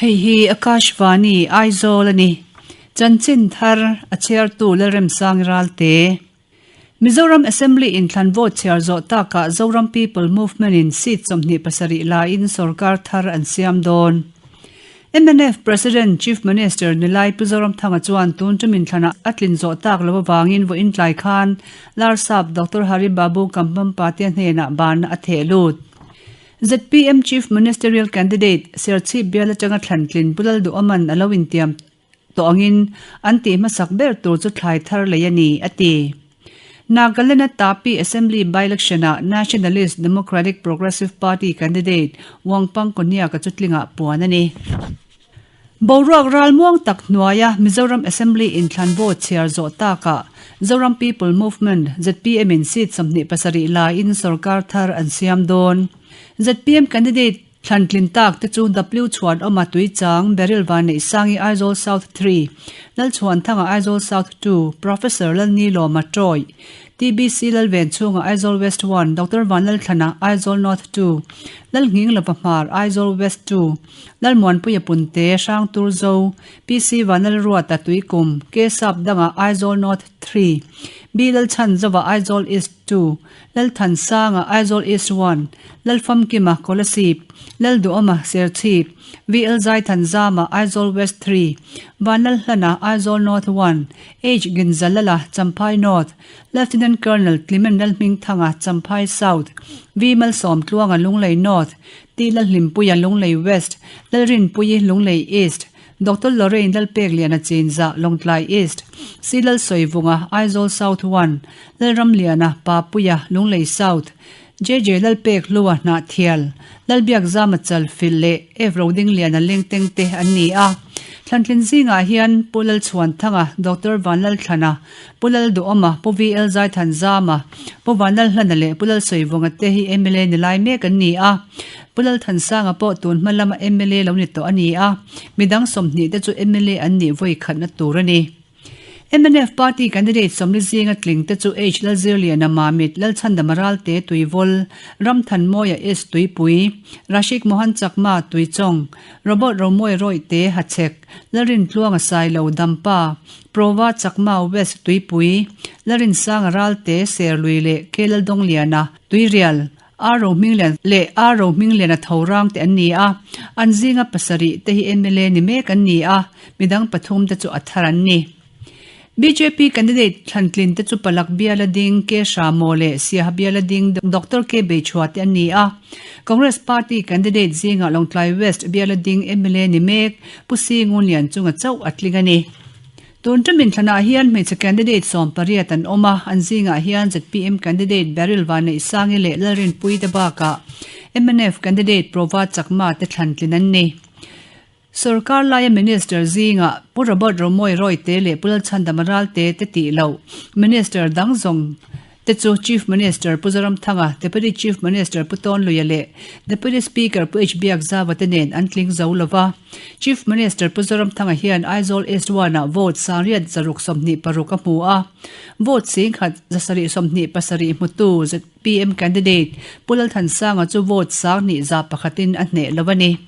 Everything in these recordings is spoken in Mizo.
Hei hi Akashvani, Aizawl a ni. Chanchin thar a chhiartu Lalremsangi Ralte. Mizoram Assembly inthlan vote chhiar zawh takah Zoram People Movement in seat 27 laiin sorkar thar an siam dawn. Mnf President, Chief Minister Nilai Pu Zoramthanga chuan tun tum inthlanah a tlin zawh tak lo avangin vawiin tlai khan Larsap Doctor Hari Babu Kampampatia hnenah banna a theh lut. Zpm Chief Ministerial Candidate, Serchhip bial atanga thlan tlin Pu Lalduhawman a lo intiam tawh angin an tih hmasak ber tur chu thlai thar lei a ni, a ti. Nagaland-a Tapi Assembly by-election-ah Nationalist Democratic Progressive Party candidate Wangpang Konyak-a chu tlingah puan a ni. Boruak ral muang tak hnuaia Mizoram Assembly inthlan vote chhiar zawh takah Zoram People Movement, zpm, in seat 27 laiin sorkar thar an siam dawn. Zpm candidate thlan tlin tak te chu W Chhuanawma Tuichang, Beryl Vanneihsangi Aizawl South 3, Lalchhuanthanga Aizawl South 2, Professor Lalnilawma Tawi, TBC Lalven chhunga Aizawl West 1, Doctor Vanlalthlana Aizawl North 2, Lalnginglova Hmar Aizawl West 2, Lalmuanpuia Punte, Hrangtur Zo, PC Vanlalruata Tuikum, K Sap danga Aizawl North 3, B Lalchhan Zova Aizawl East 2, Lalthansanga Aizawl East 1, Lalfamkima Kolasib, Lalduhawma Serchhip, VL Zaithanzama Aizawl West 3, Vanlalhlana Aizawl North 1, H Ginzalala Champhai North, Lieutenant Colonel Clement Lalhmingthanga Champhai South, V Malsawmtluanga Lunglei North, T Lalhlimpuia Lunglei West, Lalrinpuii Lunglei East, Doctor Lorraine Lalpekliana Chinzah Lawngtlai East, C Lalsawivunga Aizawl South 1, Lalramliana Papuia Lunglei South, JJ Lalpekhlua Hnahthial, Lalbiakzama Chalfilh leh F Rodingliana Lengteng te an ni a. Thlantlin zingah hian Pu Lalchhuanthanga, Doctor Vanlalthlana, Pu Lalduhawma, Pu VL Zaithanzama, Pu Vanlalhlana leh Pu Lalsawivunga te hi mla ni lai mek an ni a. Pu Lalthansanga pawh tun hma lama mla lo ni tawh a ni a, midang 20 te chu mla an nih vawi khatna tur a ni. Mnf party candidate 40 zinga tling te chu H Lalzirliana Mamit, Lalchhandama Ralte Tuivol, Ramthanmawia S Tuipui, Rashik Mohan Chakma Tuichawng, Robert Romawia Rawihte Hachhek, Lalrintluanga Sailo Dampa, Prova Chakma West Tuipui, Larinsanga Ralte Serlui leh K Laldawngliana Tuirial, R Rohminglian leh R Rohmingliana Thorang te an ni a, an zinga pasarih te hi mla ni mek an ni a, midang pathum te chu a thar an ni. Bjp candidate thlantlin te chu Palak biala ding K Hramaw leh Siaha biala ding Doctor K Beichhua te an ni a, Congress party candidate zingah Lawngtlai West biala ding mla ni mek Pu Si Ngunlian chunga chauh a tling a ni. Tun ṭumin thlanah hian hmeichhe candidate 18 an awm a, an zingah hian zpm candidate Beryl Vanneihsangi leh Lalrinpuii te bakah mnf candidate Prova Chakma te thlan tlin an ni. Sorkar laia minister zingah Pu Robert Romawia Rawite leh Pu Lalchhandama Ralte te tih loh minister dang zawng te chu Chief Minister Pu Zoramthanga, Deputy Chief Minister Pu Tawnluia leh Deputy Speaker Pu H Biakzava te nen an tling zo lo va. Chief Minister Pu Zoramthanga hian Aizawl East One-ah vote 926 a hmu a, vote 1777 hmutu zpm candidate Pu Lalthansanga chu vote 2101 in a hneh lo a ni.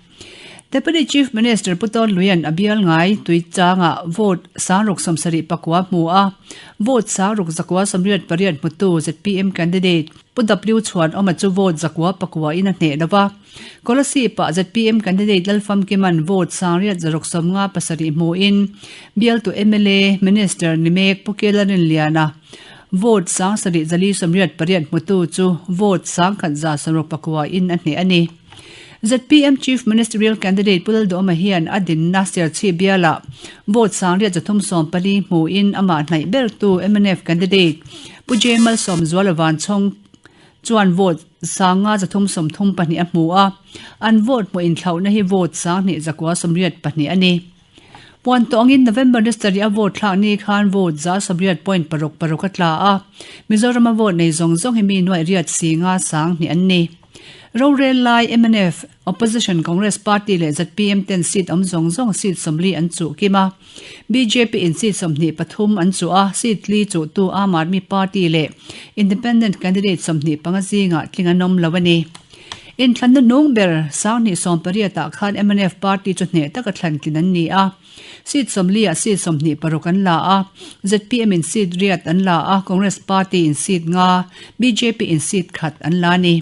Deputy Chief Minister Pu Tawnluia'n a bial ngai Tuichangah vote 679 hmu a, vote 6,188 hmutu zpm candidate Pu W Chhuanawma chu vote 909 in a hneh lo va. Kolasib-ah zpm candidate Lalfamkima'n vote 8,657 hmuin bialtu mla Minister ni mek Pu Kelarinliana vote 7,488 hmutu chu vote 1,169 in a hneh a ni. Zpm Chief Ministerial Candidate Pu Lalduhawma hian a dinna Serchhip bialah vote 8,314 hmuin amah hnaih bertu mnf candidate Pu J Malsawmzuala Vanchhawng chuan vote 5,332 a hmu a, an vote hmuh inthlauhna hi vote 2,982 a ni. Puan tawh angin November ni sarih a vote thlak ni khan vote 80.66 a tla a, Mizorama vote nei zawng zawng hi mi nuaih riat si nga sang hnih an ni. Rorel lai mnf, Opposition Congress Party leh zpm ten seat awm zawng zawng seat 40 an chuh kim a, bjp in seat 23 an chuh a, seat li chuhtu Aam Aadmi Party leh Independent candidate 25 zingah tling an awm lo a ni. Inthlanna hnung ber 2018 ah khan mnf party chu hneh taka thlan tlin an ni a. Seat 40 ah seat 26 an la a, zpm in seat riat an la a, Congress party in seat nga, bjp in seat khat an la a ni.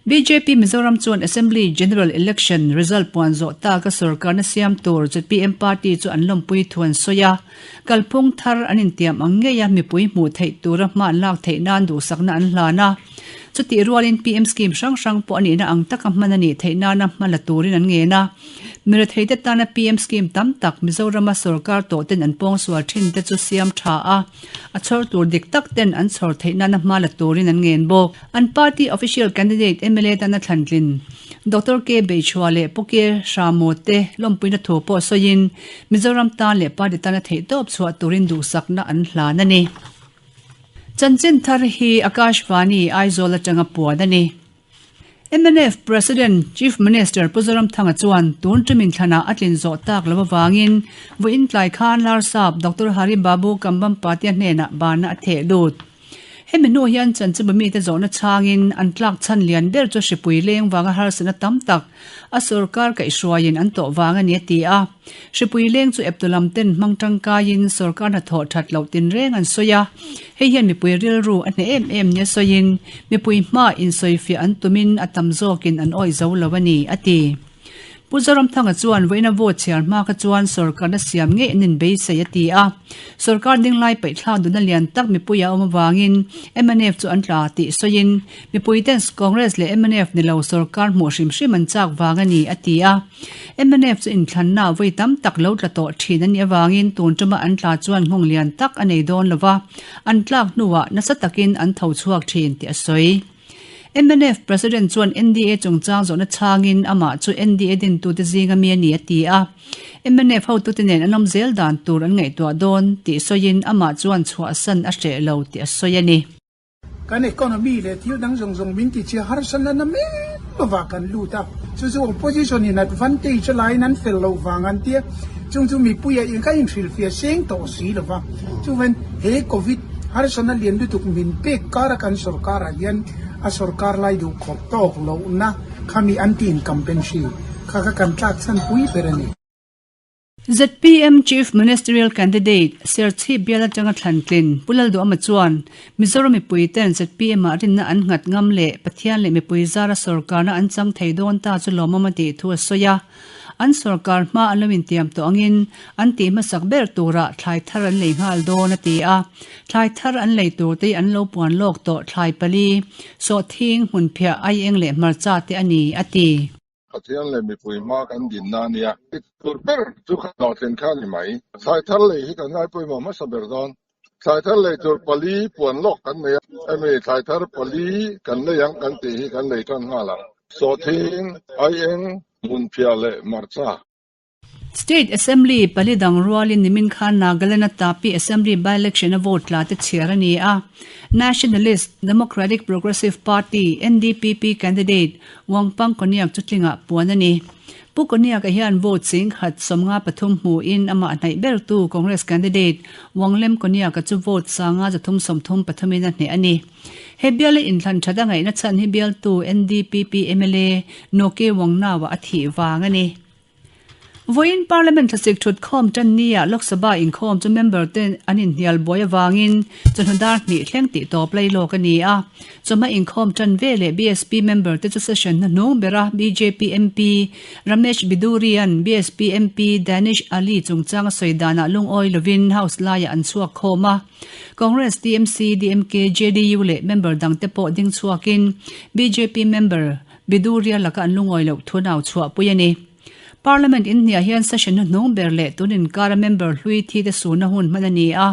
Bjp Mizoram chuan Assembly General Election result puan zawh taka sorkarna siam tur zpm party chu an lawmpui thu an sawi a. Kalphung thar an intiam ang ngeia mipui hmuh theih tura hma an lak theih nan duhsakna an hlan a. Chutih rualin PM scheme hrang hrang pawh a nihna ang taka hman a nih theih nana hma la turin an ngen a. Miretheite tana PM scheme tam tak Mizorama sorkar tawh ten an pawngsual thin te chu siam tha a, a chhawr tur dik tak ten an chhawr theih nana hma la turin an ngen bawk. An party official candidate mla tana thlantlin Doctor K Beichhua leh Pu K Hramu te lawmpuina thu pawh sawiin Mizoram tan leh party tana theihtawp chhuah turin duhsakna an hlan a ni. Chanchin thar hi Akashvani, Aizawl atanga puan a ni. Mnf President, Chief Minister Pu Zoramthanga chuan tun ṭumin thlanah a tlin zawh tak lo avangin vawiin tlai khan Larsap Doctor Hari Babu Kambhampati-a hnenah bana a theh lut. Hemi hnu hian chanchinbu mite zawhna chhangin an tlak chhan lian ber chu hripui leng vanga harsatna tam tak a sorkar kaihhruaiin an tawh vang a ni a ti a. Hripui leng chu eptu lam ten hmang tangkaiin sorkar hnathawh that loh tinreng an sawi a. Hei hian mipui rilru a hneh em em nia sawiin mipui hmaa insawifiah an tumin a tam zawkin an awih zo lo a ni a ti. Pu Zoramthanga chuan vawiina vote chhiar hma kha chuan sorkarna siam ngei an inbeisei a ti a. Sorkar dinglai paihthlak duna lian tak mipui a awm avangin mnf chu an tla tih sawiin mipuiten Congress leh mnf ni lo sorkar hmuh hrim hrim an chak vang a ni a ti a. Mnf chu inthlanna vawi tam tak lo tla tawh thin a nih avangin tun tuma an tla chuan nghawng lian tak a nei dawn lo va, an tlak hnuah nasa takin an tho chhuak thin tih a sawi. Mnf President chuan NDA chungchang zawhna chhangin amah chu NDA dintute zinga mi a ni a ti a. Mnf hotute nen an awm zel dan tur an ngaihtuah dawn tih sawiin amah chuan chhuahsan a hreh lo tih a sawi a ni. Kan economy leh thil dang zawng zawng min tichhia harsa na na mek lovah kan lut a, chu chu opposition in advantage a laiin an fel loh vang an tia, chung chu mipuia in ka inhrilhfiah seng tawh si lova, chuvan he covid Harsatna lian lutuk min pek kara kan sorkarah hian a sorkar lai duh khawp tawk lohna khami anti-incumbency kha kha kan tlak chhan pui ber a ni. Zpm Chief Ministerial Candidate, Serchhip bial atanga thlantlin Pu Lalduhama chuan Mizoram mipuiten zpm-ah rinna an nghat ngam leh Pathian leh mipui zara sorkarna an chang thei dawn ta chu lawmawm a tih thu a sawi a. An sorkar hma an lo intiam tawh angin an tih hmasak ber turah thlai thar an lei nghal dawn a ti a. Thlai thar an lei tur te hi an lo puan lawk tawh thlai pali, sawhthing, hmunphiah, aieng leh hmarcha te a ni, a ti. Pathian leh mipui hma kan dinna a nia. Tih tur ber chu kha hlawhtlin kha a ni mai. Thlai thar lei hi kan ngai pawimawh hmasa ber dawn. Thlai thar lei tur pali puan lawk kan nei a, hemi thlai thar pali kan lei ang kan tih hi kan lei tan nghal ang. Sawhthing, aieng, hmunphiah leh hmarcha. State Assembly pali dang rualin nimin khan Nagaland-a Tapi Assembly by-election-a vote tla te chhiar a ni a. Nationalist Democratic Progressive Party, NDPP, candidate Wangpang Konyak chu tlingah puan a ni. Pu Koniaka hian vote 10 53 hmuin amah hnaih bertu Congress candidate Wanglem Koniaka chu vote 5 333 in a hneh a ni. He biala inthlan that a ngaihna chhan hi bialtu NDPP mla Noke Wangnaua a thih vang a ni. Vawiin Parliament thlasik thutkhawm tan nia Lok Sabha inkhawm chu member te an inhnial buai avangin chawhnu dar hnih thleng tih tawp lai lawk a ni a. Chawhma inkhawm tan veleh BSP member te chu session hnahnung bera bjp MP Ramesh Bidhuri-a'n BSP MP Danish Ali chungchang a sawi danah lungawi lovin House laiah an chhuak khawm a. Congress, TMC, DMK, JDU leh member dangte pawh ding chhuakin bjp member Bidhuri-a laka an lungawi loh thu nau chhuahpui a ni. Parliament inhniah hian session hnuhnung ber leh tun inkara member hlui thi te suna hun hman a ni a,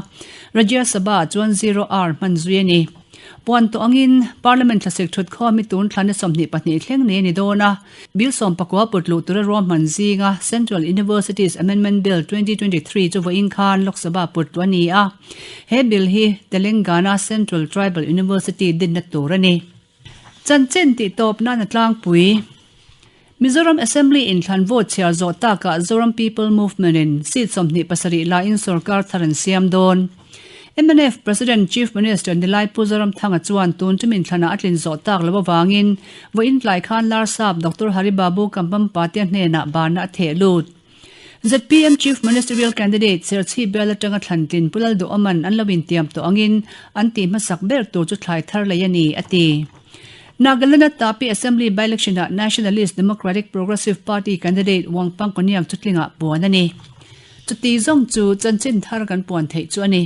Rajya Sabha ah chuan zero hour hman zui a ni. Puan tawh angin Parliament thlasik thut khawm hi tun thla ni 22 thleng nei a ni dawn a, Bill 19 put luh tura ruahman zinga Central Universities Amendment Bill 2023 chu vawiin khan Lok Sabha put luh a ni a, he bill hi Telangana Central Tribal University dinna tur a ni. Chanchin tih tawp nan a tlangpui. Mizoram Assembly inthlan vote chhiar zawh takah Zoram People Movement in seat 27 laiin sorkar thar an siam dawn. Mnf President Chief Minister Nilai Pu Zoramthanga chuan tun ṭumin thlanah a tlin zawh tak loh avangin vawiin tlai khan Larsap Doctor Hari Babu Kampampatia hnenah bana a theh lut. Zpm Chief Ministerial Candidate Serchhip bial atanga thlan tlin Pu Lalduhawman an lo intiam tawh angin an tih hmasak ber tur chu thlai thar lei a ni, a ti. Nagaland-a Tapi Assembly by-election-ah Nationalist Democratic Progressive Party candidate Wangpang Konyak chu tlingah puan a ni. Chuti zawng chu chanchin thar kan puan theih chu a ni.